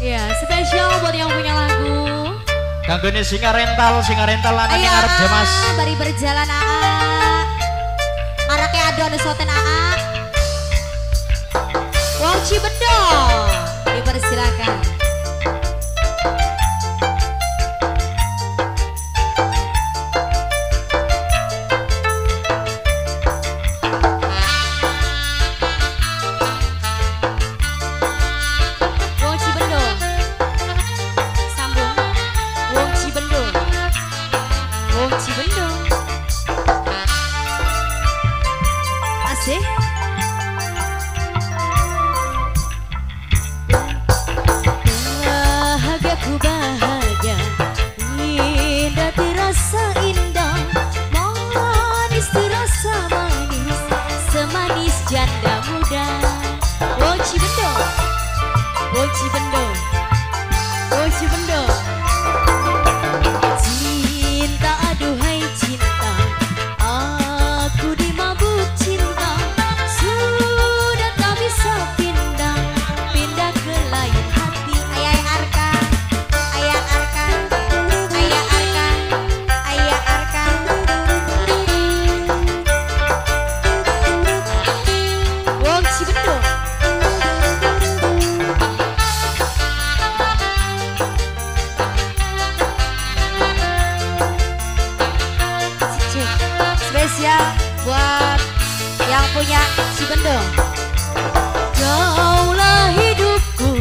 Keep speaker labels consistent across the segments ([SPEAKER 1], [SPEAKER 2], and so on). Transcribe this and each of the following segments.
[SPEAKER 1] Ya, spesial buat yang punya lagu.
[SPEAKER 2] Kanggone singa rental ana ning arep Mas.
[SPEAKER 1] Bari berjalan aa. Arake ado anu soten aa. Wong Cibendo, dipersilakan. Wong Cibendo. Sambung. Wong Cibendo. Wong Cibendo. Asik. Bahagiaku bahagia, indah terasa indah, manis terasa manis, semanis janda muda. Wong Cibendo, Wong Cibendo, Wong Cibendo. Cinta aduhai cinta, aku dimabuk cinta, sudah tak bisa pindah, pindah ke lain hati. Ayah Arka, ayah Arka, ayah Arka, ayah Arka. Wong Cibendo. Spesial buat yang punya Cibendo. Kaulah hidupku,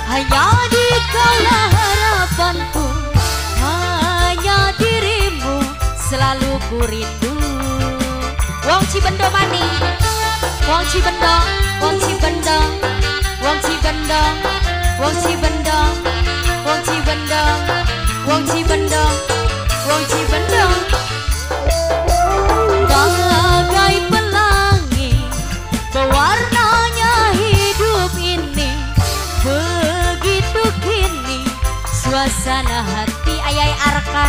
[SPEAKER 1] hanya di kaulah harapanku, hanya dirimu selalu ku rindu. Wong Cibendo mani, Wong Cibendo, Wong Cibendo, Wong Cibendo, Wong Cibendo, Wong Cibendo, Wong Cibendo, Wong Cibendo. Bagai pelangi berwarnanya hidup ini, begitu kini suasana hati. Ayai Arka,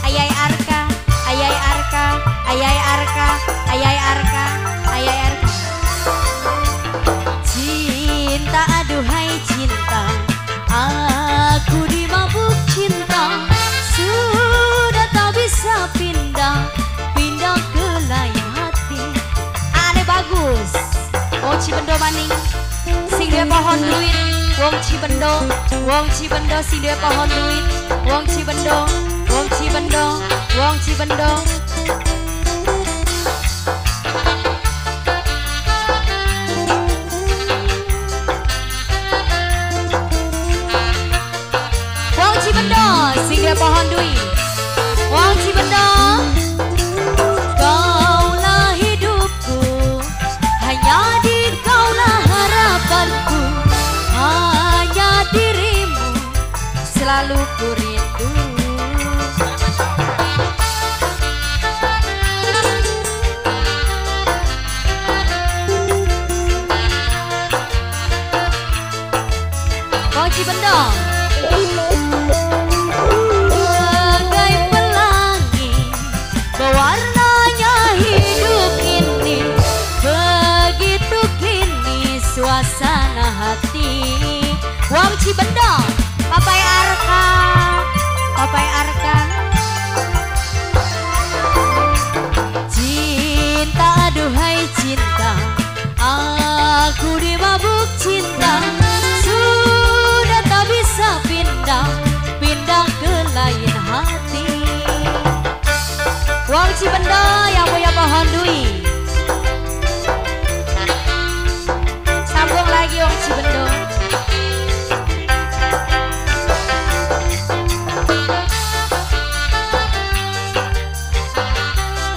[SPEAKER 1] ayai Arka, ayai Arka, ayai Arka, ayai Arka, ayai Arka. Cinta aduhai cinta, aku dimabuk cinta, sudah tak bisa pindah, pindah ke lain hati. Aneh bagus. Wong Cibendo maning, sing duwe pohon duit. Wong Cibendo, Wong Cibendo sing duwe pohon duit. Wong Cibendo, Wong Cibendo, Wong Cibendo. Wong Cibendo sing duwe pohon duit. Wong Cibendo. Kaulah hidupku, hanya di kaulah harapanku, hanya dirimu selalu ku rindu. Wong Cibendo. Bagai pelangi berwarnanya hidup ini, begitu kini suasana hati. Wong Cibendo, Papai Arka, Papai Arka. Cinta aduhai cinta, aku dimabuk cinta, sudah tak bisa pindah, pindah ke lain hati. Wong Cibendo yang punya pohon dui. Sambung lagi Wong Cibendo.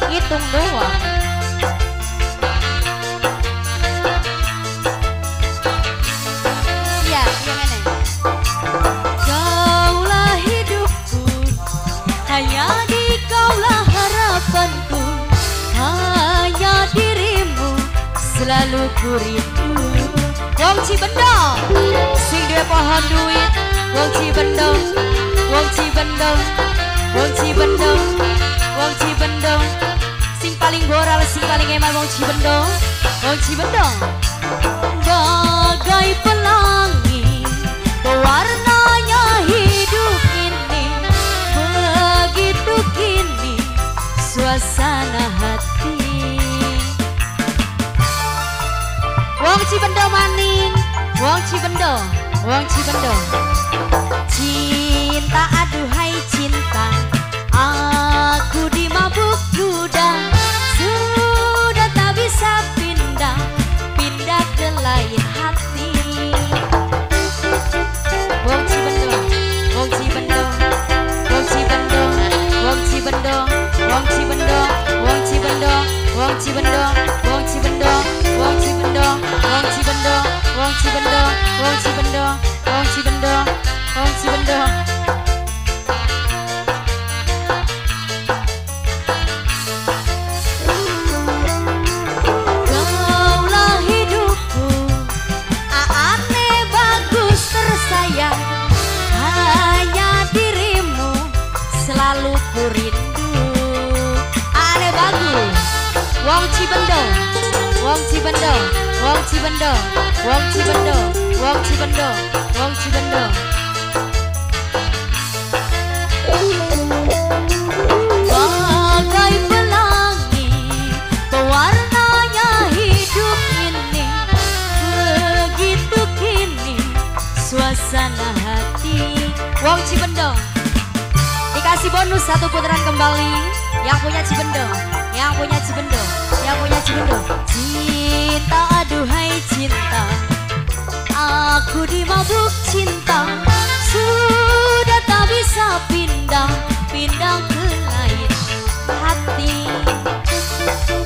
[SPEAKER 1] Hitung doang. Iya, iya ngene. Kaulah hidupku, hanya di kaulah harapanku, hanya dirimu selalu ku rindu. Wong Cibendo sing duwe pohon duit. Wong Cibendo, Wong Cibendo, Wong Cibendo, Wong Cibendo. Sing paling boral, sing paling eman Wong Cibendo, Wong Cibendo. Bagai pelangi berwarna Wong Cibendo. Cinta aduhai cinta, aku dimabuk duda, sudah tak bisa pindah, pindah ke lain hati. Wong Cibendo, Wong Cibendo, Wong Cibendo, Wong Cibendo, Wong Cibendo, Wong Cibendo, Wong Cibendo, Wong Cibendo, Wong Cibendo, Wong Cibendo, Wong Cibendo, Wong Cibendo, Wong Cibendo, Wong Cibendo. Kaulah hidupku, aneh bagus tersayang, hanya dirimu selalu ku rindu. Aneh bagus, Wong Cibendo, Wong Cibendo, Wong Cibendo, Wong Cibendo, Wong Cibendo, Wong Cibendo. Bagai pelangi pewarnanya hidup ini, begitu kini suasana hati. Wong Cibendo dikasih bonus satu putaran kembali. Yang punya Cibendo, yang punya Cibendo, yang punya Cibendo. Cinta aduhai cinta, aku dimabuk cinta, sudah tak bisa pindah, pindah ke lain hati.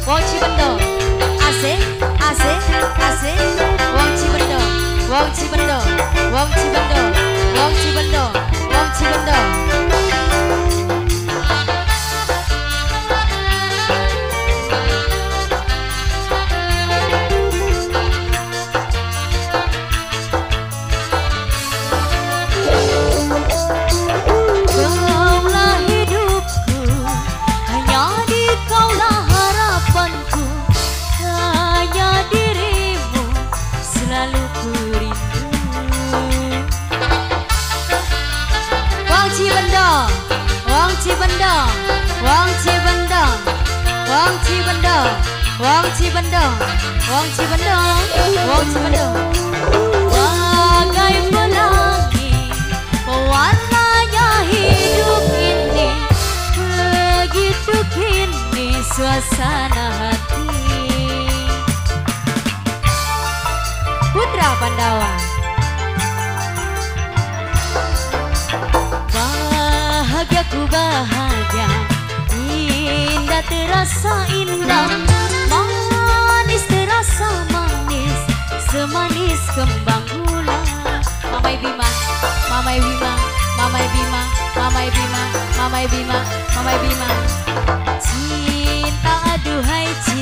[SPEAKER 1] Wong Cibendo, asik, asik, asik. Wong Cibendo, Wong Cibendo, Wong Cibendo, Wong Cibendo, Wong Cibendo. Kaulah hidupku, hanya di kaulah harapanku, hanya dirimu selalu ku rindu. Wong Cibendo, Wong Cibendo, Wong Cibendo, Wong Cibendo, Wong Cibendo, Wong Cibendo, Wong Cibendo. Bagai pelangi pewarnanya hidup ini, begitu kini suasana hati. Putra Pandawa. Bahagiaku bahagia, indah terasa indah, manis terasa manis, semanis kembang gula. Mamai Bima, Mamai Bima, Mamai Bima, Mamai Bima, Mamai Bima, Mamai Bima. Cinta aduhai cinta.